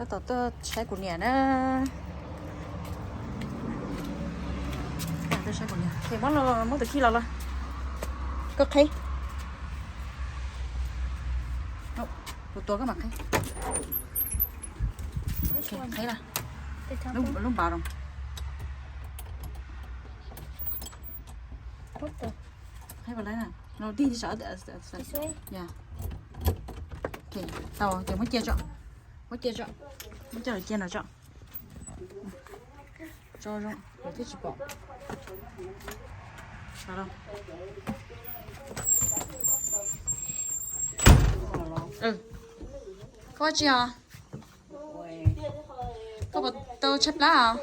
Tab tom tuaj saib kuv niam na. Tuaj saib kuv niam, muab, muab tus khij los los. Koj qheb. Kuv tua koj mam qheb. Qheb na. Lub npav rau. Qheb vas lawm na. Tau ces muab cia tso. Muab cia tso. Muab coj los cia no tso. Tso zoo, twb tsis pom. Koj ua tsi os? Koj puas tau tshaib plab os?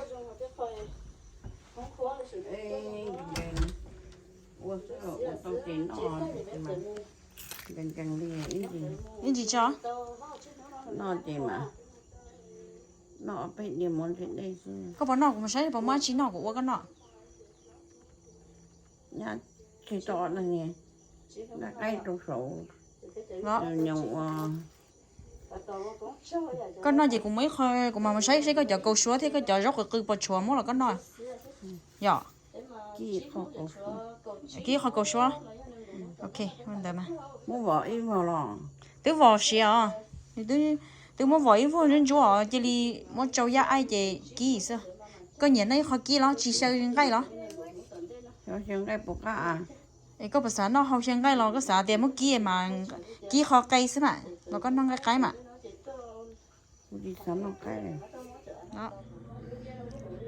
Ib ntsis tso. Noj ces mas, noj ob peb diav mov ntshe dej xwb. Koj puas noj kuv mus saib puas muaj dab tsi noj kuv ua koj noj. Nyab tsis tau noj, nqa qaib rau saud. Nyoos ua. Koj noj ces kuv mus ib qho, kuv mam mus saib seb koj cov kaus suav thiab koj cov zaub qws qws puas tshuav muab los koj noj. Yom. Kib ib qho kaus suav. Ok, ua ntawd mas. Muab vos ib vog los? Twb vos siav os. Twb muab vos ib vog ntsuab ntsuab os, cia li muab tsau yaj aib ces kib xwb. Koj nyiam noj ib qho kib los tsis xyaw nqaij los? Xyaw nqaij puas qab? Es koj puas xav noj hau xyaw nqaij los koj xav tias muab kib mas kib qho qe xwb mas los koj noj nqaij qaib mas.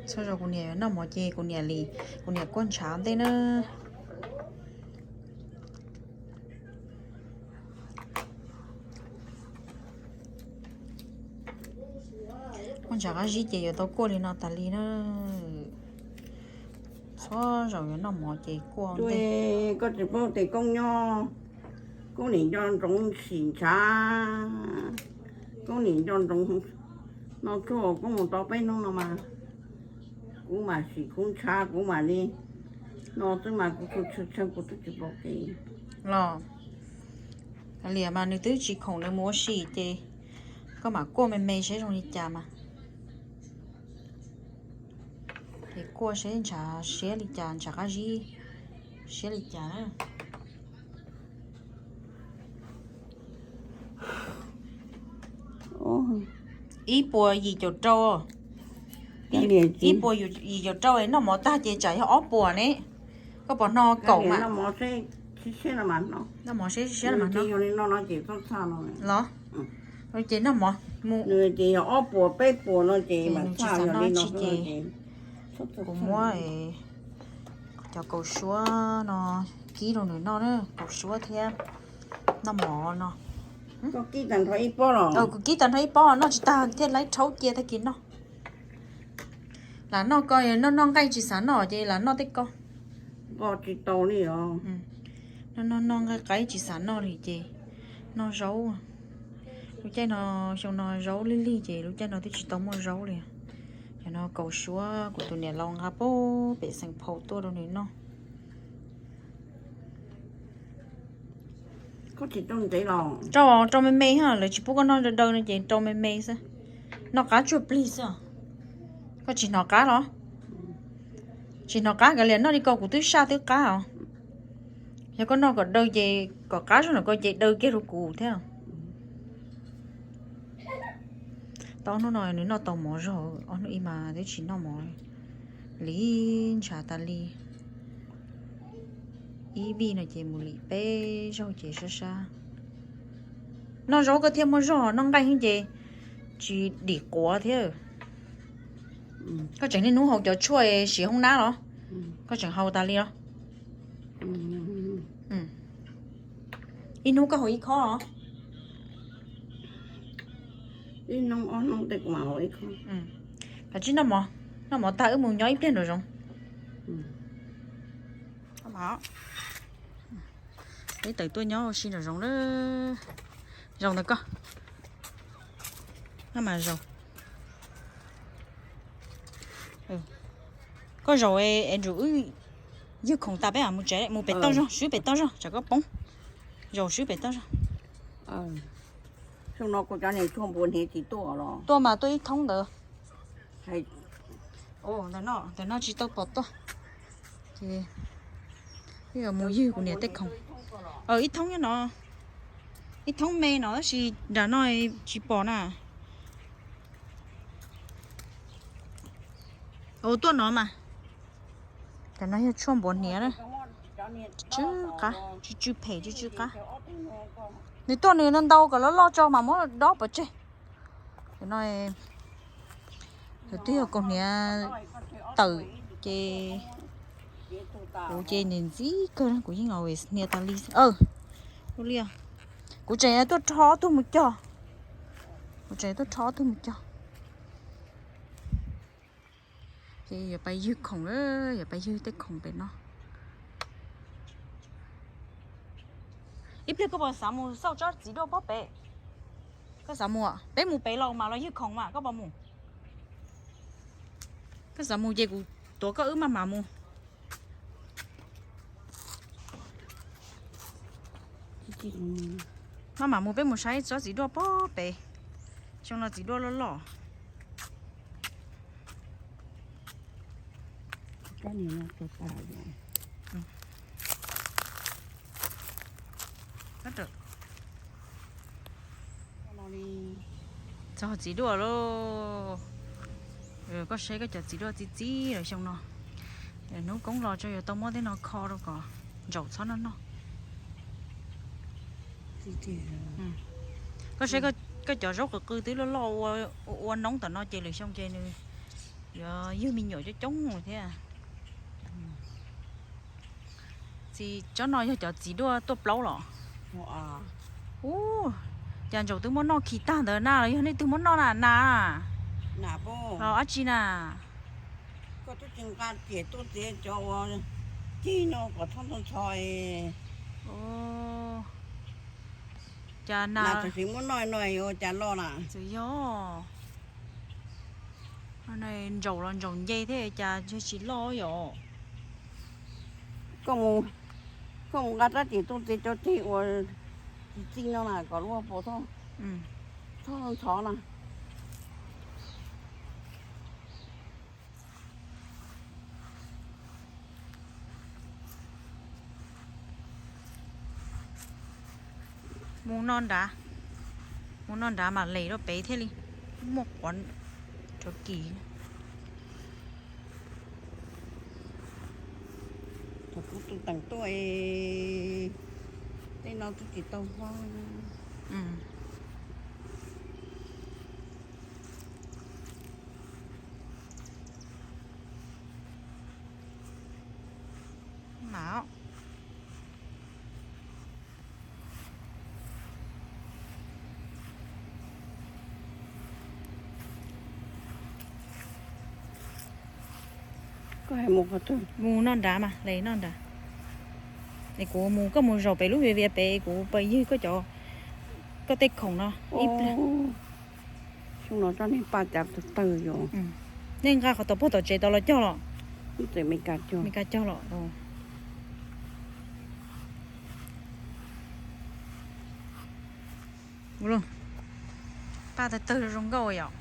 Txhua zaus kuv niam noj mov ces kuv niam li, kuv niam kuaj ntshav ntej na. Kuaj ntshav qab zib ces yuav tau kuaj li no tas li na. Txhua zaus yuav noj mov ces kuaj ntej. Koj tsis paub tes koob nyob, koob nim nco ntsoov sim ntshav, koob nim nco ntsoov no tsuag koob mus tau peb hnub no mas, kuv mam sim kuv ntshav kuv mam li no xwb mas kuv tshee kuv twb tsis pom kev los. Liam mas nws twb tsis khoom nws mus ua si ces koj mam kuaj me me seb zoo li cas mas. Ces kuaj seb ntshav siab li cas, ntshav qab zib siab li cas na. Ib puas yim caum rau. Ib puas yim caum rau noj mov tag ces tsam yog ob puas ne. Koj pom no kaum mas. Noj mov seb siab los? Ces noj mov, ces yog ob puas peb puas no ces tsis xav noj tsis ces kuv muab cov kaus suab no kib rau nws noj na, kaus suab thiab noj mov no. Kuv kib tag nrho ib pob noj tsis tag thiaj laib rhaub cia tag kis noj. Lam noj ko, noj noj nqaij tsis xav noj ces lam noj tej ko. Noj noj noj nqaij qaib tsis xav noj li ces noj zaub. Lub caij no, xyoo no zaub lig lig ces lub caij no twb tsis tau muaj zaub li. Cov no kaus suab kuv tus niam laus nqa puag pem Xeem Phau tuaj rau nws noj. Rau, rau me me, lawv tsis pub koj noj daw daw no ces rau me me xwb. Noj qab tsuag plig xwb. Koj tsis hnov qab los? Tsis hnov qab, kav liam noj li ko kuv twb saj twb qab os. Yog koj noj kom daw ces kom qab zog no ko ces daw kiag rau kuv thiab. Tau ob hnub no nws noj tau mov zog, ob hnub ib mas twb tsis noj mov li, ntshav tas li. Ib vij no ces mus li peb zaug ces sab sab. Noj zaub koj thiaj muaj zog, noj nqaij heev ces tsis dim quav thiab. Koj tseem niaj hnub haus cov tshuaj siav hoob nab los? Koj tseem haus tas li los? Ib hnub koj haus ib khob os? Kav tsij noj mov, noj mov tag wb mus nyob ib pliag nraum zoov. Peb tawm tuaj nyob ua si nraum zoov lawm. Zaum ntawm koj. Koj zaum es ntsum wb ywg khoom tas peb mam mus tsev, mus pem toj zog, swb pem toj zog tsam koj poob. Zaum swb pem toj zog. Xyoo no kuv cov niag tshuaj npua hniav tsis tuaj los? Tuaj mas tuaj ib thoob ntawd. Ntawm no tsis tau pom tuaj. Ces wb mus ywg kuv niam tej khoom. Ib thoob nyob no, ib thoob me no tab sis nram no tsis pom na. Ua tuaj no mas. Cov no yog tshuaj npua hniav na. Tsw tsw qab, tsw tsw phem tsw tsw qab. Nws tuaj nws ntau kom loj loj tso mas muab dob pov tseg. Cov no, cov twb yog kaus hniav tawm ces kuv ces ntxim ntxim kawg na, kuv yeej hnia tas li. Kuv tseem tuaj rho ob tug mus cog. Kuv tseem tuaj rho ob tug mus cog. Ces yuav pais ywg khoom, yuav pais ywg tej khoom pem no. Ib pliag koj puas xav mus xauj tsob txiv duaj pob pem? Koj xav mus, peb mus pem los mas los ywg khoom mas koj puas mus? Koj xav mus ces kuv tuav koj wb maj mam mus. Maj mam mus peb mus saib tsob txiv duaj pob pem. Xyoo no txiv duaj loj loj. Txog txiv duaj lauj. Koj saib koj cov txiv duaj txi txib lawm xyoo no. Hnub koob los tso yuav tau muab tej no kho rau kom ntsaum txhob noj noj. Koj saib koj cov zaub qw qw twb loj loj ua noob tom no ces lwm xyoo ces nws yuav ywg me nyuam coob coob thiab. Txiv, tsob no yog cov txiv duaj tuaj plaub los? Ub, cas ntsaum twb muab noj khi tag ntawd na los yog nej twg muab noj na? Nas los dab tsi na? Koj twb tsis nqa riam tuaj txiav cov uas cig no kom txhob ntxhov ntxhov. Cas nas tam sim muab noj no yuav ua cas loj na? Txawm yog ntsaum los ntsaum nce thiab cas tsis loj yom? Koj mus nqa rab riam tuaj txiav cov cig uas txi txi no na kom luaj puas txhob ntxhov na. Mus no nrad, mus no nrad mam les rau pem thiaj li muaj quav rov kis. Thaum kuv tus teem tuaj, tej no twb tsis tau huab. Mas Mus no nrad mas, les no nrad. Es kuv mus, koj mus zaum pem lub viav vias pem, kuv pais ywg koj cov, koj tej khoom no ib pliag. Xyoo no tsob niag paj cav tawg tawg yom. Nej nqa qhov tom pog tom tsev tau los cog los? Txawm Meskas cog los. Paj tawg tawg zoo nkauj yom.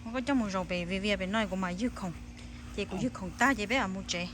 Koj coj mus zaum pem viav vias pem no kuv mam ywg khoom. Ces kuv ywg khoom tag ces peb mam mus tsev.